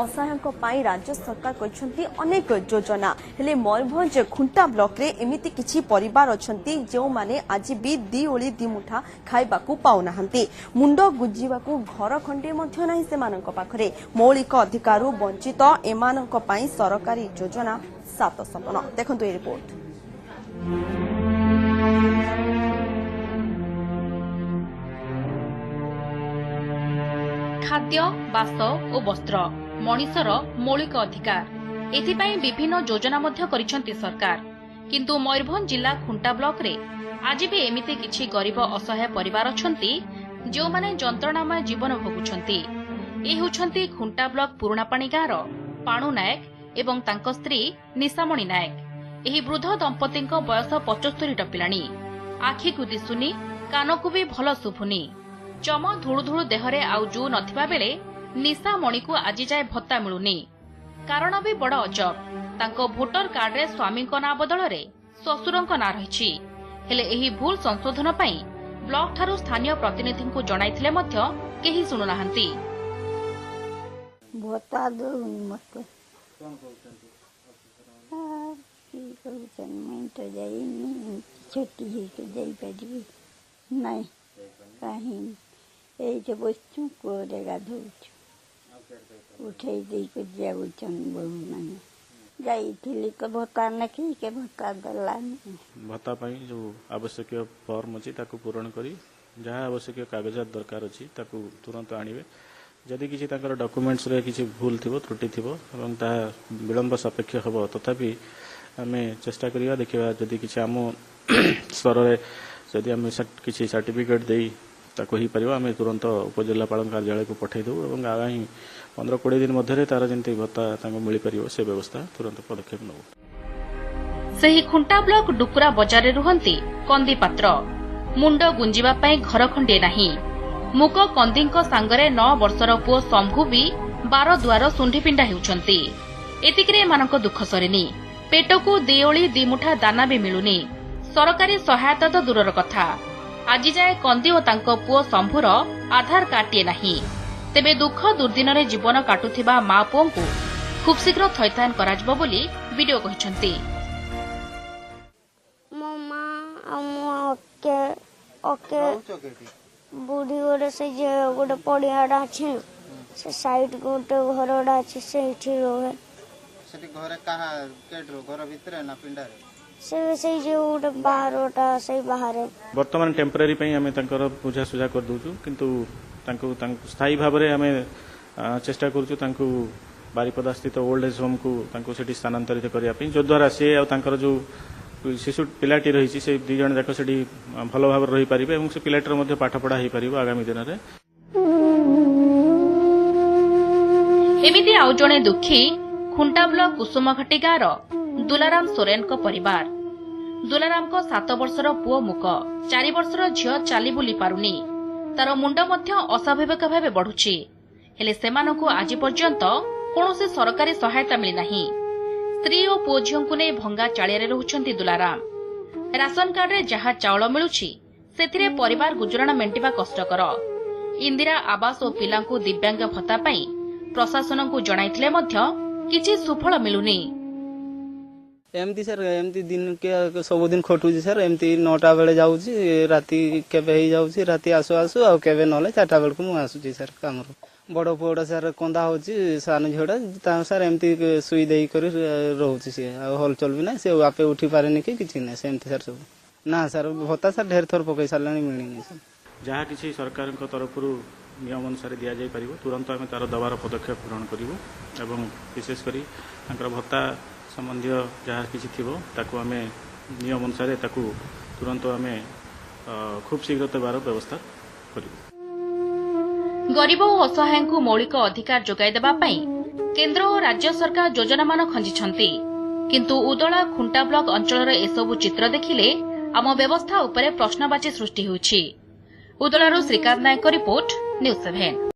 ଅସହାୟଙ୍କ ପାଇଁ ରାଜ୍ୟ ସରକାର କରିଛନ୍ତି ଅନେକ ଯୋଜନା। ହେଲେ ମୟୂରଭଞ୍ଜ ଖୁଣ୍ଟା ବ୍ଲକରେ ଏମିତି କିଛି ପରିବାର ଅଛନ୍ତି, ଯେଉଁମାନେ ଆଜି ବି ଦି ଓଳି ଦି ମୁଠା ଖାଇବାକୁ ପାଉନାହାନ୍ତି। ମୁଣ୍ଡ ଗୁଜିବାକୁ ଘର ଖଣ୍ଡିଏ ମଧ୍ୟ ନାହିଁ ସେମାନଙ୍କ ପାଖରେ। ମୌଳିକ ଅଧିକାରରୁ ବଞ୍ଚିତ ଏମାନଙ୍କ ପାଇଁ ସରକାରୀ ଯୋଜନା ସାତ ସପନ। ଦେଖନ୍ତୁ ଏହି ରିପୋର୍ଟ। ଖାଦ୍ୟ, ବାସ ଓ ବସ୍ତ୍ର ମଣିଷର ମୌଳିକ ଅଧିକାର। ଏଥିପାଇଁ ବିଭିନ୍ନ ଯୋଜନା ମଧ୍ୟ କରିଛନ୍ତି ସରକାର। କିନ୍ତୁ ମୟୂରଭଞ୍ଜ ଜିଲ୍ଲା ଖୁଣ୍ଟା ବ୍ଲକରେ ଆଜି ବି ଏମିତି କିଛି ଗରିବ ଅସହାୟ ପରିବାର ଅଛନ୍ତି, ଯେଉଁମାନେ ଯନ୍ତ୍ରଣାମୟ ଜୀବନ ଭୋଗୁଛନ୍ତି। ଏ ହେଉଛନ୍ତି ଖୁଣ୍ଟା ବ୍ଲକ ପୁରୁଣାପାଣି ଗାଁର ପାଣୁ ନାୟକ ଏବଂ ତାଙ୍କ ସ୍ତ୍ରୀ ନିଶାମଣି ନାୟକ। ଏହି ବୃଦ୍ଧ ଦମ୍ପତିଙ୍କ ବୟସ 75 ଟପିଲାଣି। ଆଖିକୁ ଦିଶୁନି, କାନକୁ ବି ଭଲ ଶୁଭୁନି। ଚମ ଧୁଳୁଧୁଳୁ ଦେହରେ ଆଉ ଜୁ ନଥିବା ବେଳେ ନିଶାମଣିକୁ ଆଜି ଯାଏ ଭତ୍ତା ମିଳୁନି। କାରଣ ବି ବଡ଼ ଅଜବ। ତାଙ୍କ ଭୋଟର କାର୍ଡରେ ସ୍ୱାମୀଙ୍କ ନାଁ ବଦଳରେ ଶ୍ୱଶୁରଙ୍କ ନାଁ ରହିଛି। ହେଲେ ଏହି ଭୁଲ ସଂଶୋଧନ ପାଇଁ ବ୍ଲକଠାରୁ ସ୍ଥାନୀୟ ପ୍ରତିନିଧିଙ୍କୁ ଜଣାଇଥିଲେ ମଧ୍ୟ କେହି ଶୁଣୁନାହାନ୍ତି। ଭତ୍ତା ଦଉନି ମତେ। କି କହୁଛନ୍ତି? ମୁଇଁ ତ ଯାଇନି, ଛୁଟି ହେଇକି ଯାଇପାରିବି ନାଇଁ। କାହିଁ ଏଇଠି ବସିଛୁ, କୂଅରେ ଗାଧଉଛୁ, ଉଠେଇ ଦେଇକି ଯାଉଛନ୍ ବୋହୂମାନେ। ଯାଇଥିଲି ତ ଭତ୍ତା ନେଖିକି, ଭତ୍ତା ଦେଲାନି। ଭତ୍ତା ପାଇଁ ଯେଉଁ ଆବଶ୍ୟକୀୟ ଫର୍ମ ଅଛି, ତାକୁ ପୂରଣ କରି ଯାହା ଆବଶ୍ୟକୀୟ କାଗଜାତ ଦରକାର ଅଛି, ତାକୁ ତୁରନ୍ତ ଆଣିବେ। ଯଦି କିଛି ତାଙ୍କର ଡକୁମେଣ୍ଟସରେ କିଛି ଭୁଲ ଥିବ, ତ୍ରୁଟି ଥିବ ଏବଂ ତାହା ବିଳମ୍ବ ସାପେକ୍ଷ ହେବ, ତଥାପି ଆମେ ଚେଷ୍ଟା କରିବା, ଦେଖିବା ଯଦି କିଛି ଆମ ସ୍ତରରେ ଯଦି ଆମେ କିଛି ସାର୍ଟିଫିକେଟ୍ ଦେଇ ତାକୁ ହେଇପାରିବ, ଆମେ ତୁରନ୍ତ ଉପଜିଲ୍ଲାପାଳଙ୍କ କାର୍ଯ୍ୟାଳୟକୁ ପଠାଇଦେବୁ ଏବଂ ଆଗାମୀ 15-20 ଦିନ ମଧ୍ୟରେ ତାର ଯେମିତି ଭତ୍ତା ତାଙ୍କୁ ମିଳିପାରିବ, ସେ ବ୍ୟବସ୍ଥା ତୁରନ୍ତ ପଦକ୍ଷେପ ନେବୁ। ସେହି ଖୁଣ୍ଟା ବ୍ଲକ ଡୁକୁରା ବଜାରରେ ରୁହନ୍ତି କନ୍ଦି ପାତ୍ର। ମୁଣ୍ଡ ଗୁଞ୍ଜିବା ପାଇଁ ଘର ଖଣ୍ଡିଏ ନାହିଁ। ମୁକ କନ୍ଦିଙ୍କ ସାଙ୍ଗରେ 9 ବର୍ଷର ପୁଅ ଶମ୍ଭୁ ବି ବାର ଦୁଆର ଶୁଣ୍ଢିପିଣ୍ଡା ହେଉଛନ୍ତି। ଏତିକିରେ ଏମାନଙ୍କ ଦୁଃଖ ସରିନି। ପେଟକୁ ଦିଓଳି ଦିମୁଠା ଦାନା ବି ମିଳୁନି। ସରକାରୀ ସହାୟତା ତ ଦୂରର କଥା, ଆଜି ଯାଏ କନ୍ଦି ଓ ତାଙ୍କ ପୁଅ ଶମ୍ଭୁର ଆଧାର କାର୍ଡଟିଏ ନାହିଁ। ତେବେ ଦୁଃଖ ଦୁର୍ଦ୍ଦିନରେ ଜୀବନ କାଟୁଥିବା ମା ପୁଅଙ୍କୁ ଖୁବ୍ଶୀଘ୍ର ଥଇଥାନ କରାଯିବ ବୋଲି ବିଡିଓ କହିଛନ୍ତି। ମୋ ମା ଆଉ ମୁଁ ଅକେ ଅକେ ବୁଢ଼ୀ ଗୋଟେ, ସେ ଯେ ଗୋଟେ ପଡ଼ିଆଟା ଅଛି ନା, ସେ ସାଇଡ୍ ଗୋଟେ ଘରଟା ଅଛି, ସେଇଠି ରୁହେ। ସେଠି ଘରେ କାହା କେଠି, ଘର ଭିତରେ ନା ପିଣ୍ଡାରେ? ସେ ସେଇ ଯୋଉ ଗୋଟେ ବାହାରଟା, ସେଇ ବାହାରେ। ବର୍ତ୍ତମାନ ଟେମ୍ପରାରୀ ପାଇଁ ଆମେ ତାଙ୍କର ବୁଝାସୁଝା କରିଦେଉଛୁ, କିନ୍ତୁ ତାଙ୍କୁ ସ୍ଥାୟୀ ଭାବରେ ଆମେ ଚେଷ୍ଟା କରୁଛୁ ତାଙ୍କୁ ବାରିପଦା ସ୍ଥିତ ଓଲ୍ଡ ଏଜ୍ ହୋମ୍କୁ ତାଙ୍କୁ ସେଠି ସ୍ଥାନାନ୍ତରିତ କରିବା ପାଇଁ, ଯଦ୍ୱାରା ସିଏ ଆଉ ତାଙ୍କର ଯେଉଁ ଶିଶୁ ପିଲାଟି ରହିଛି, ସେ ଦୁଇ ଜଣ ଯାକ ସେଠି ଭଲ ଭାବରେ ରହିପାରିବେ ଏବଂ ସେ ପିଲାଟିର ମଧ୍ୟ ପାଠପଢ଼ା ହେଇପାରିବ ଆଗାମୀ ଦିନରେ। ଏମିତି ଆଉ ଜଣେ ଦୁଃଖୀ ଖୁଣ୍ଟା ବ୍ଲକ କୁସୁମଘାଟି ଗାଁର ଦୁଲାରାମ ସୋରେନଙ୍କ ପରିବାର। ଦୁଲାରାମଙ୍କ 7 ବର୍ଷର ପୁଅ ମୁକ, 4 ବର୍ଷର ଝିଅ ଚାଲି ବୁଲି ପାରୁନି, ତାର ମୁଣ୍ଡ ମଧ୍ୟ ଅସ୍ୱାଭାବିକ ଭାବେ ବଢୁଛି। ହେଲେ ସେମାନଙ୍କୁ ଆଜି ପର୍ଯ୍ୟନ୍ତ କୌଣସି ସରକାରୀ ସହାୟତା ମିଳିନାହିଁ। ସ୍ତ୍ରୀ ଓ ପୁଅ ଝିଅଙ୍କୁ ନେଇ ଭଙ୍ଗା ଚାଳିଆରେ ରହୁଛନ୍ତି ଦୁଲାରାମ। ରାସନ କାର୍ଡରେ ଯାହା ଚାଉଳ ମିଳୁଛି, ସେଥିରେ ପରିବାର ଗୁଜୁରାଣ ମେଣ୍ଟିବା କଷ୍ଟକର। ଇନ୍ଦିରା ଆବାସ ଓ ପିଲାଙ୍କୁ ଦିବ୍ୟାଙ୍ଗ ଭତ୍ତା ପାଇଁ ପ୍ରଶାସନକୁ ଜଣାଇଥିଲେ ମଧ୍ୟ କିଛି ସୁଫଳ ମିଳୁନି। ଏମିତି ସାର୍, ଏମିତି ଦିନ ସବୁଦିନ ଖଟୁଛି ସାର୍। ଏମିତି 9ଟା ବେଳେ ଯାଉଛି, ରାତି କେବେ ହେଇଯାଉଛି ରାତି ଆସୁ ଆସୁ, ଆଉ କେବେ ନହେଲେ 4ଟା ବେଳକୁ ମୁଁ ଆସୁଛି ସାର୍ କାମରୁ। ବଡ଼ ପୁଅଟା ସାର୍ କନ୍ଦା ହେଉଛି, ସାନ ଝିଅଟା ତା ସାର୍ ଏମିତି ଶୁଇ ଦେଇକରି ରହୁଛି ସିଏ, ଆଉ ହଲଚଲ ବି ନାହିଁ, ସେ ଆପେ ଉଠି ପାରେନି କି କିଛି ନାହିଁ, ସେମିତି ସାର୍ ସବୁ। ନା ସାର୍, ଭତ୍ତା ସାର୍ ଢେର ଥର ପକେଇ ସାରିଲାଣି, ମିଳିନି ସାର୍। ଯାହା କିଛି ସରକାରଙ୍କ ତରଫରୁ ନିୟମ ଅନୁସାରେ ଦିଆଯାଇପାରିବ, ତୁରନ୍ତ ଆମେ ତାର ଦେବାର ପଦକ୍ଷେପ ଗ୍ରହଣ କରିବୁ ଏବଂ ବିଶେଷ କରି ତାଙ୍କର ଭତ୍ତା ସମ୍ବନ୍ଧୀୟ ଯାହା କିଛି ଥିବ, ତାକୁ ଆମେ ନିୟମ ଅନୁସାରେ ତାକୁ ତୁରନ୍ତ ଆମେ ଖୁବ୍ ଶୀଘ୍ର ଦେବାର ବ୍ୟବସ୍ଥା କରିବୁ। ଗରିବ ଓ ଅସହାୟଙ୍କୁ ମୌଳିକ ଅଧିକାର ଯୋଗାଇ ଦେବା ପାଇଁ କେନ୍ଦ୍ର ଓ ରାଜ୍ୟ ସରକାର ଯୋଜନାମାନ ଖଞ୍ଜିଛନ୍ତି। କିନ୍ତୁ ଉଦଳା ଖୁଣ୍ଟା ବ୍ଲକ ଅଞ୍ଚଳର ଏସବୁ ଚିତ୍ର ଦେଖିଲେ ଆମ ବ୍ୟବସ୍ଥା ଉପରେ ପ୍ରଶ୍ନବାଚୀ ସୃଷ୍ଟି ହେଉଛି। ଉଦଳାରୁ ଶ୍ରୀକାନ୍ତ ନାୟକଙ୍କ ରିପୋର୍ଟ, ନ୍ୟୁଜ୍ 7।